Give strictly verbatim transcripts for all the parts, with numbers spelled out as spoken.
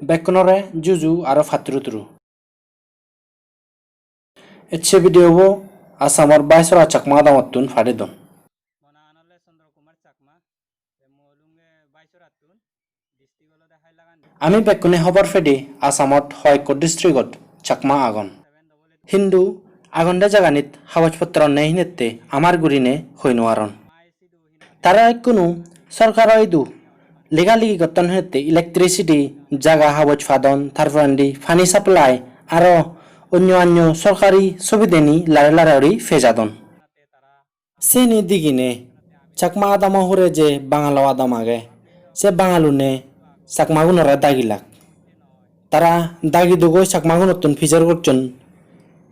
Bekkunore juju aro patturuturu. Ecche video bo Assamor Baisora Chakma adamottun pari don. Mo nangan ole Chandra Kumar Chakma, te mo olunge Baisorattun, district olode Hailakandi. Ami bekkune hobor pedi Assamot hoyekko districtot Chakma agon. Hintu agonde jaganit hagoj potro nei hinette amar gurine hoi no aron. Tara ekkunu sorkaro idu lega legi gotton hinette electricity, jaga hagoj padon, tar porendi pani supply, aro onyo onyo sorkari subideni lare lare guri pejadon. Seni digine Chakma adamo hure je Bangalo adam age, se Bangalune Chakmagunore dagilak. Tara dagi dugoi Chakmagunottun pijor gocchon,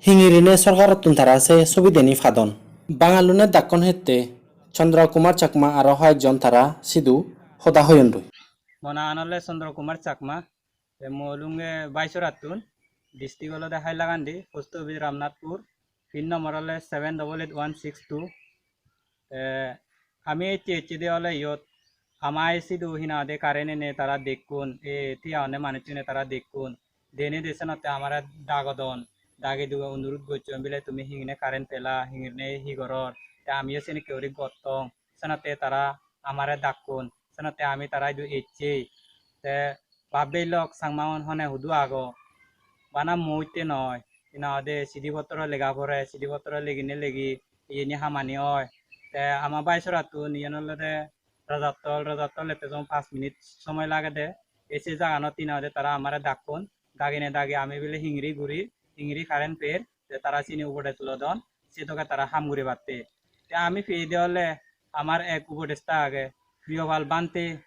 hingirine sorkarottun tara se subideni padon. Bangalune dakkon hette Chandra Kumar Chakma aro hoyekjon tara sidu hoda hoyondoi. Mo nangan ole Chandra Kumar Chakma, te mo olunge Baisorattun, district olode Hailakandi, post office Ramnathpur, pin number ole seven double eight one six two. Te ami ecche ecche de ole iyot ama sidu hina hoide current ene tara dekkun, e tiya honne manuchune tara dekkun. Dene de senotte amare dagodon, dagi duge onurot gocchon bile tumi hingine current pela, hingine hi goror, te amiyo senekke guri gottong, senotte tara amare dakkon, senotte ami tara idu ecche. Te babbei lok Changmaun hone hudu ago, bana muitte noi, hina hoide sidi pottoro lega pore, sidi pottoro legine legi iyeni hamani oi. Te ama Baisorattun iyen olode Rajattol, Rajattol ette jemon paanch minute somoy lagede. Ei se jaganot hina hoide tara amare dakkon, dagine dagi ami bile hingiri guri, hingiri current per, te tara sini upodes lodon, se dokke tara ham guribatte. Te ami peyede ole amar ek upodesta age, Priyopal Bhante,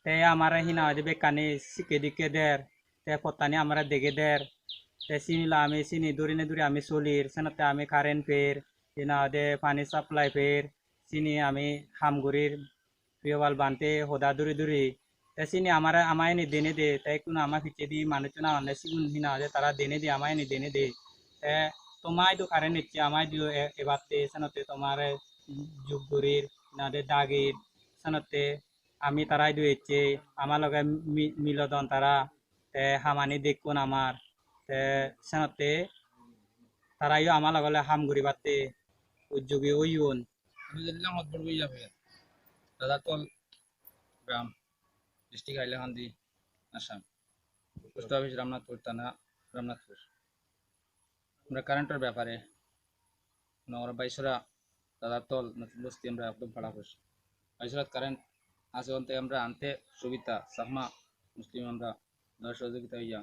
te amare hina hoide bekkani sikke dikke der, te pottani amare dege der, te sini loi ami sini durine duri ami solir, senotte ami current per, hina hoide pani supply per, sini ami ham gurir, Priyopal Bhante hoda duri duri. Te sini amare ama eni dene de, te ikkunu ama picchedi manuchun agonde, sigun hina hoide tara dene de, ama eni dene de. Te toma idu current ecche, ama idu e-, ebatte, senotte tomare jug gurir, hina hoide dagir, senotte ami tara idu ecche, ama loge mi-, milodon tara, te hamani dekkun amar, te senotte tarayo ama loge ham guribatte ujjogi oyon. Ami jodi Lamot Borgo Yabe, Rajattol gram, district Hailakandi, Assam. Post office Ramnathpur, thana Ramnathpur. Amra current or byapare, amra Baisora, Rajattol, Notun Bosti amra ekdom pala hoysi. Baisorat current ase onte amra ante subidha, Chakma Muslim amra dol sohojogita oiya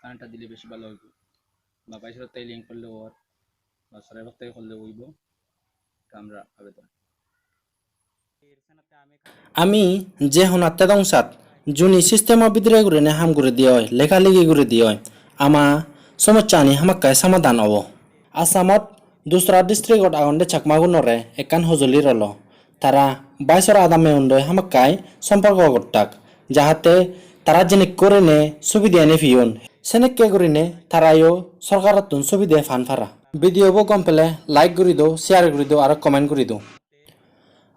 current ta dile beshi bhalo oibo. Ba Baisorat tai link korle or, ba Saraibaghat tai korle oibo. Amra abedon. Ami je honatte dongsat, juni system-o bidire gurine ham guri di oi, lega legi guri di oi, ama somossani hamakkai samadan obo. Assamot dusra district-ot agonde Chakmagunore ekkan hojoli rolo. Tara Baisora adameundoi hamakkai somporko gottak, jahate tara jenik gurine subideyani peyon. Senekke gurine tarayo sorkarottun subide pan para. Video bo gom pele like guri do, share guri do, aro comment guri do.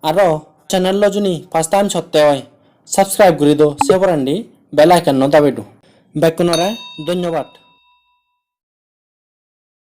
Aro channel lo juni first time sotte oi, subscribe guri do, se porendi bell icon no dabi do. Bekkunore dhonnobad.